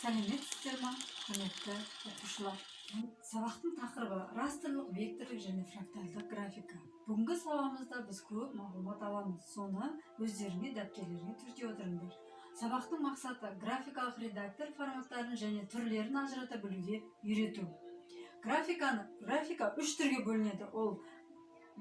Сәлеметсіздер ма, құрметті оқушылар! Сабақтың тақырыбы: растрлық, векторлық және фракталдық графика. Бүгінгі сабағымызда біз көп мағлұмат аламыз, соны өздеріңе дәптерлеріңе түрте отырыңдар. Сабақтың мақсаты: графикалық редактор форматтарын және түрлерін ажырата білуге үйрету. Графика үш түрге бөлінеді. Ол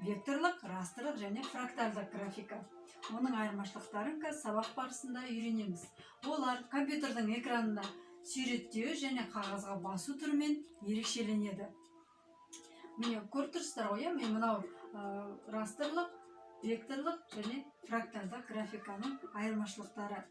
векторлық, растрлық және фракталдық графика. Оның айырмашылықтарын қазір сабақ барысында үйренеміз. Олар компьютердің экранында суреттеу және қағазға басу түрімен ерекшеленеді. Міне, көріп тұрсыздар ғой, иә? Міне, мынау растрлық, векторлық және фракталдық графиканың айырмашылықтары.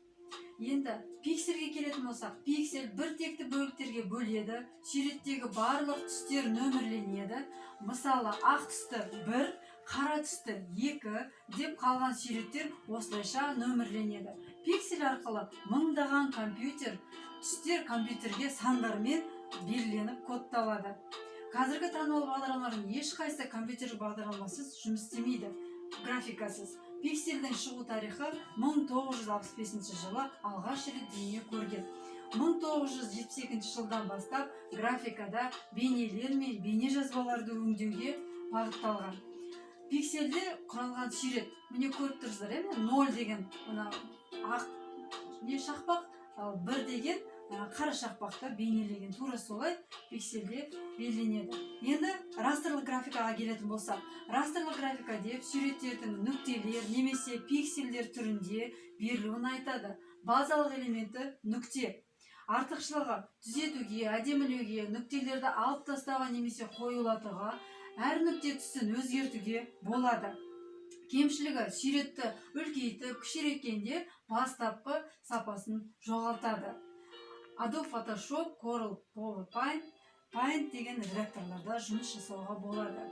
Енді пиксельге келетін болсақ, пиксель бір текті бөліктерге бөледі, суреттегі барлық түстер нөмірленеді. Мысалы, ақ түсті бір, қара түсті екі деп, қалған суреттер осылайша нөмірленеді. Пиксель арқылы мыңдаған компьютер түстер компьютерге сандармен белгіленіп, кодталады. Қазіргі танымал бағдарламалардың ешқайсысы компьютерлік бағдарламасыз жұмыс істемейді, графикасыз. Пиксельдің шығу тарихы: 1965 жылы алғаш рет дүние көрген. 1972 жылдан бастап графикада бейнелер мен бейне жазбаларды өңдеуге бағытталған. Пиксельде құралған сурет, міне, көріп тұрсыздар, иә? Міне, ноль деген мына ақ не шақпақ, ал бір деген қара шақпақты бейнелеген. Тура солай пиксельде белгіленеді. Енді растрлық графикаға келетін болсақ, растрлық графика деп суреттердің нүктелер немесе пиксельдер түрінде берілуін айтады. Базалық элементі — нүкте. Артықшылығы: түзетуге, әдемілеуге, нүктелерді алып тастауға немесе қоюлатуға, әр нүкте түсін өзгертуге болады. Кемшілігі: суретті үлкейтіп, кішірейткенде бастапқы сапасын жоғалтады. Adobe Photoshop, Corel PowerPoint, Paint деген редакторларда жұмыс жасауға болады.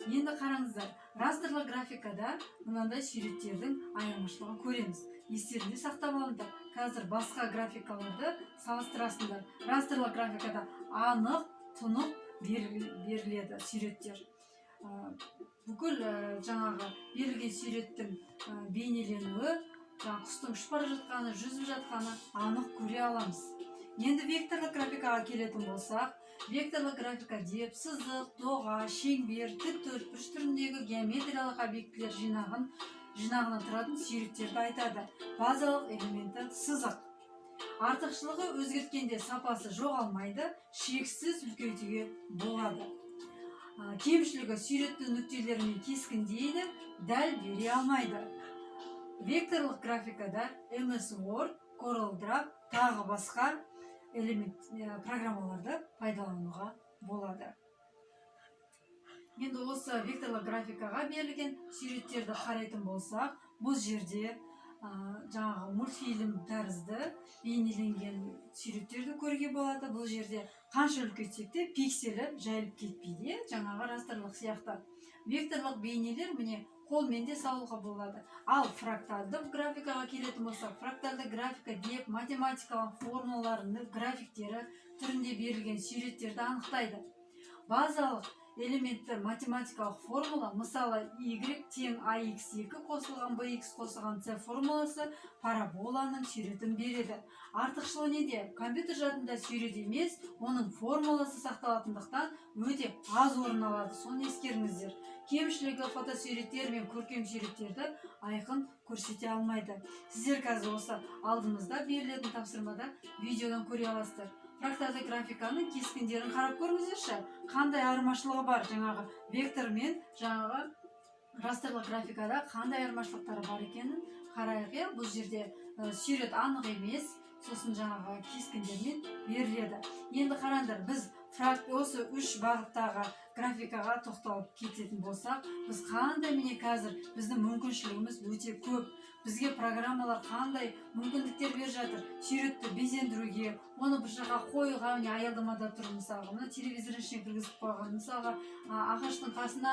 Енді қараңыздар, растрлы графикада мынандай суреттердің айырмашылығын көреміз. Естерінде сақтап алыңдар, қазір басқа графикаларды салыстырасыңдар. Растрлы графикада анық, тұнық беріледі суреттер. Бүкіл жаңағы берілген суреттің бейнеленуі, жаңағы құстың ұшып бара жатқаны, жүзіп жатқаны анық көре аламыз. Енді векторлық графикаға келетін болсақ, векторлық графика деп сызық, доға, шеңбер, тік төртбұрыш түріндегі геометриялық объектілер жинағынан тұратын суреттерді айтады. Базалық элементі — сызық. Артықшылығы: өзгерткенде сапасы жоғалмайды, шексіз үлкейтуге болады. Кемшілігі: суретті нүктелермен кескіндейді, дәл бере алмайды. Векторлық графикада MS Word, Corel Draw, тағы басқа элемент программаларды пайдалануға болады. Енді осы векторлық графикаға берілген суреттерді қарайтын болсақ, бұл жерде жаңағы мультфильм тәрізді бейнеленген суреттерді көруге болады. Бұл жерде қанша үлкейтсек те, пикселі жайылып кетпейді, иә, жаңағы растрлық сияқты. Векторлық бейнелер, міне, қолмен де салуға болады. Ал фракталдық графикаға келетін болсақ, фракталды графика деп математикалық формулалардың графиктері түрінде берілген суреттерді анықтайды. Базалық элементті — математикалық формула. Мысалы, y тең ax2 қосылған bx қосылған c формуласы параболаның суретін береді. Артықшылығы неде? Компьютер жадында сурет емес, оның формуласы сақталатындықтан, өте аз орын алады, соны ескеріңіздер. Кемшілігі: фотосуреттер мен көркем суреттерді айқын көрсете алмайды. Сіздер қазір осы алдымызда берілетін тапсырмада видеодан көре аласыздар. Фракталды графиканың кескіндерін қарап көріңіздерші, қандай айырмашылығы бар? Жаңағы вектор мен жаңағы растрлық графикада қандай айырмашылықтары бар екенін қарайық, иә. Бұл жерде сурет анық емес, сосын жаңағы кескіндермен беріледі. Енді қараңдар, біз осы үш бағыттағы графикаға тоқталып кететін болсақ, біз қандай, міне, қазір біздің мүмкіншілігіміз өте көп. Бізге программалар қандай мүмкіндіктер беріп жатыр суретті безендіруге, оны бір жаққа қоюға. Міне, аялдамада тұр, мысалға, мына телевизордың ішіне кіргізіп қойған, мысалға, ағаштың қасына,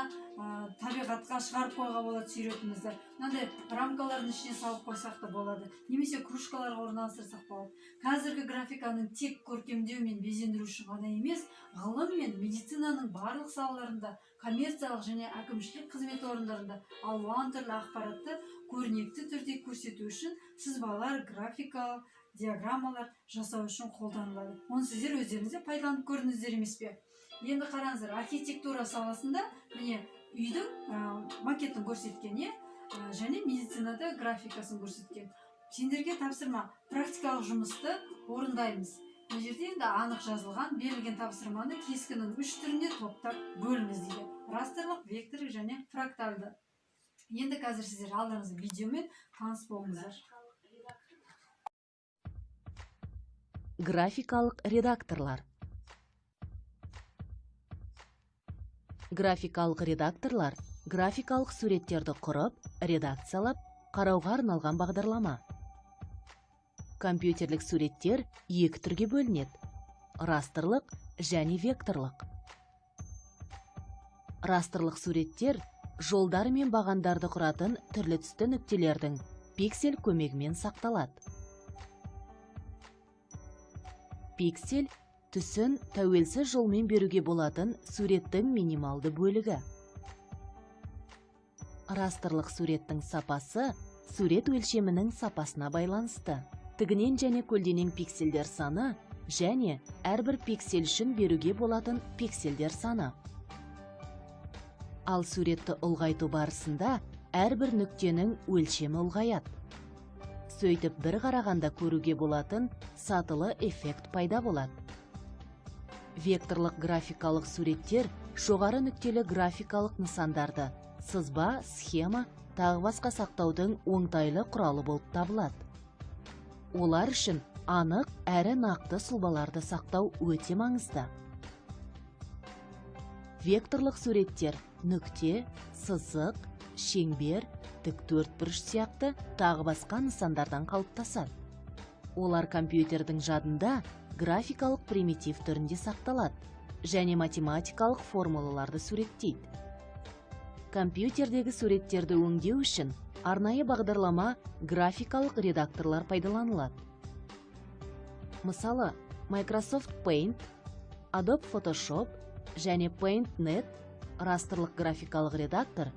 табиғатқа шығарып қоюға болады суретімізді. Мынандай рамкалардың ішіне салып қойсақ та болады немесе кружкаларға орналастырсақ болады. Қазіргі графиканың тек көркемдеу мен безендіру үшін ғана емес, ғылым мен медицинаның барлық салаларында, коммерциялық және әкімшілік қызмет орындарында алуан түрлі ақпаратты көрнекті түрде көрсету үшін сызбалар, графика. диаграммалар жасау үшін қолданылады. Оны сіздер өздеріңіз де пайдаланып көрдіңіздер емес пе? Енді қараңыздар, архитектура саласында, міне, үйдің макетін көрсеткен, иә, және медицинада графикасын көрсеткен. Сендерге тапсырма: практикалық жұмысты орындаймыз. Мына жерде енді анық жазылған: берілген тапсырманы кескіннің үш түріне топтап бөліңіз дейді: растрлық, векторлық және фракталды. Енді қазір сіздер алдарыңызда видеомен таныс болыңыздар. Графикалық редакторлар. Графикалық редакторлар графикалық суреттерді құрып, редакциялап, қарауға арналған бағдарлама. Компьютерлік суреттер екі түрге бөлінеді: растрлық және векторлық. Растрлық суреттер жолдар мен бағандарды құратын түрлі түсті нүктелердің пиксель көмегімен сақталады. Пиксель түсін тәуелсіз жолмен беруге болатын суреттің минималды бөлігі. Растрлық суреттің сапасы сурет өлшемінің сапасына байланысты. Тігінен және көлденең пикселдер саны және әрбір пиксель үшін беруге болатын пикселдер саны. Ал суретті ұлғайту барысында әрбір нүктенің өлшемі ұлғаяды. Сөйтіп, бір қарағанда көруге болатын сатылы эффект пайда болады. Векторлық графикалық суреттер жоғары нүктелі графикалық нысандарды сызба, схема, тағы басқа сақтаудың оңтайлы құралы болып табылады. Олар үшін анық әрі нақты сұлбаларды сақтау өте маңызды. Векторлық суреттер нүкте, сызық, шеңбер, тік төртбұрыш сияқты тағы басқа нысандардан қалыптасады. Олар компьютердің жадында графикалық примитив түрінде сақталады және математикалық формулаларды суреттейді. Компьютердегі суреттерді өңдеу үшін арнайы бағдарлама графикалық редакторлар пайдаланылады. Мысалы, Microsoft Paint, Adobe Photoshop және PaintNet растрлық графикалық редактор,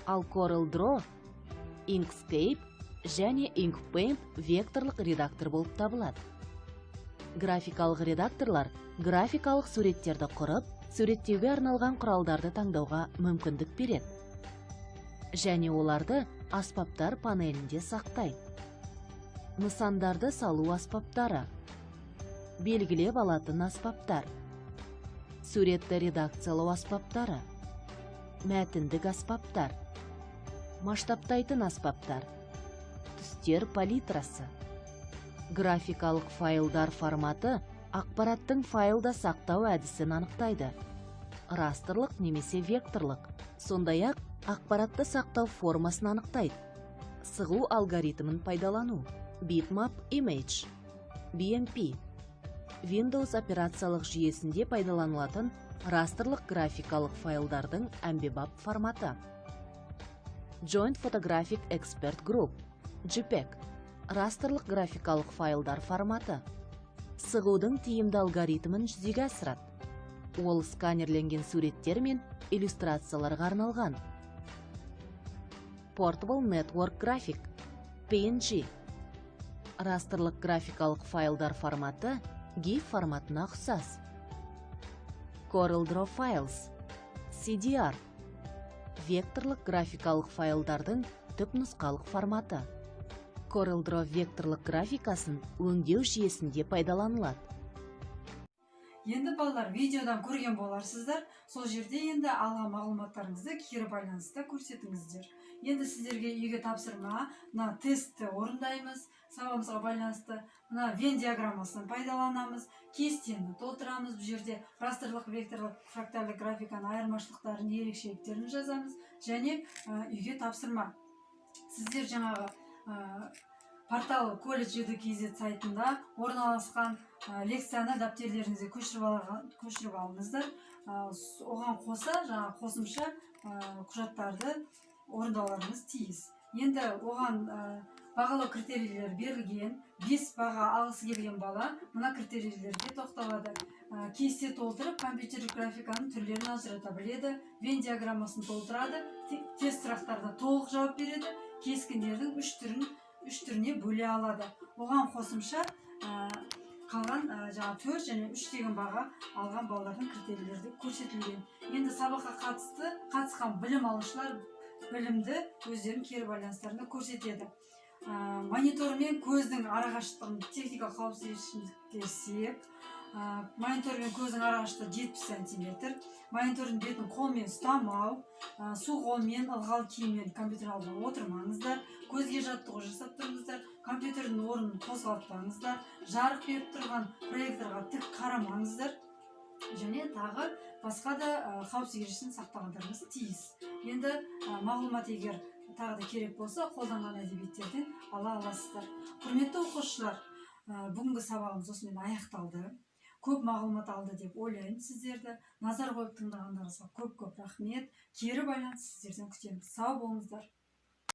ал CorelDRAW, Inkscape және InkPaint векторлық редактор болып табылады. Графикалық редакторлар графикалық суреттерді құрып, суреттеуге арналған құралдарды таңдауға мүмкіндік береді және оларды аспаптар панелінде сақтайды. Нысандарды салу аспаптары, белгілеп алатын аспаптар, суретті редакциялау аспаптары, мәтіндік аспаптар, масштабтайтын аспаптар, түстер палитрасы. Графикалық файлдар форматы ақпараттың файлда сақтау әдісін анықтайды. Растрлық немесе векторлық, сондай-ақ ақпаратты сақтау формасын анықтайды. Сығу алгоритмін пайдалану. Bitmap Image, BMP, Windows операциялық жүйесінде пайдаланылатын растрлық графикалық файлдардың әмбебап форматы. Joint Photographic Expert Group, JPEG, растрлық графикалық файлдар форматы. Сығудың тиімді алгоритмін жүзеге асырады. Ол сканерленген суреттер мен иллюстрацияларға арналған. Portable Network Graphic, PNG, растрлық графикалық файлдар форматы GIF форматына ұқсас. CorelDRAW Files, CDR, векторлық графикалық файлдардың түпнұсқалық форматы. CorelDRAW векторлық графикасын өңдеу жүйесінде пайдаланылады. Енді, балалар, видеодан көрген боларсыздар. Сол жерде енді алған мағлұматтарыңызды кері байланыста көрсетіңіздер. Енді сіздерге үйге тапсырма: мына тестті орындаймыз, сабағымызға байланысты мына Венн диаграммасын пайдаланамыз, кестені толтырамыз. Бұл жерде растрлық, векторлық, фрактальды графиканың айырмашылықтарын, ерекшеліктерін жазамыз. Және үйге тапсырма: сіздер жаңағы портал колледж edu kz сайтында орналасқан лекцияны дәптерлеріңізге көшіріп алыңыздар. Оған қоса жаңа қосымша құжаттарды орындауларыңыз тиіс. Енді оған бағалау критерийлері берілген. 5 баға алғысы келген бала мына критерийлерге тоқталады: кесте толтырып, компьютерлік графиканың түрлерін ажырата біледі, Венн диаграммасын толтырады, тест сұрақтарына толық жауап береді, кескіндердің үш түрін үш түріне бөле алады. Оған қосымша қалған жаңағы 4 және 3 деген баға алған балалардың критерийлері де көрсетілген. Енді сабаққа қатысқан білім алушылар білімді өздерінің кері байланыстарында көрсетеді. Монитор мен көздің арақашықтығын техникалық қауіпсіздік есеп. Монитор мен көздің арақашықтығы 70 сантиметр. Монитордың бетін қолмен ұстамау, су қолмен, ылғал киіммен компьютер алдына отырмаңыздар, көзге жаттығу жасап тұрыңыздар, компьютердің орнын қозғалтпаңыздар, жарық беріп тұрған проекторға тік қарамаңыздар және тағы басқа да қауіпсіздік ережесін сақтағандарыңыз тиіс. Енді мағлұмат егер тағы да керек болса, қолданған әдебиеттерден ала аласыздар. Құрметті оқушылар, бүгінгі сабағымыз осымен аяқталды. Көп мағлұмат алды деп ойлаймын сіздерді. Назар қойып тыңдағандарыңызға көп көп рахмет. Кері байланыс сіздерден күтеміз. Сау болыңыздар.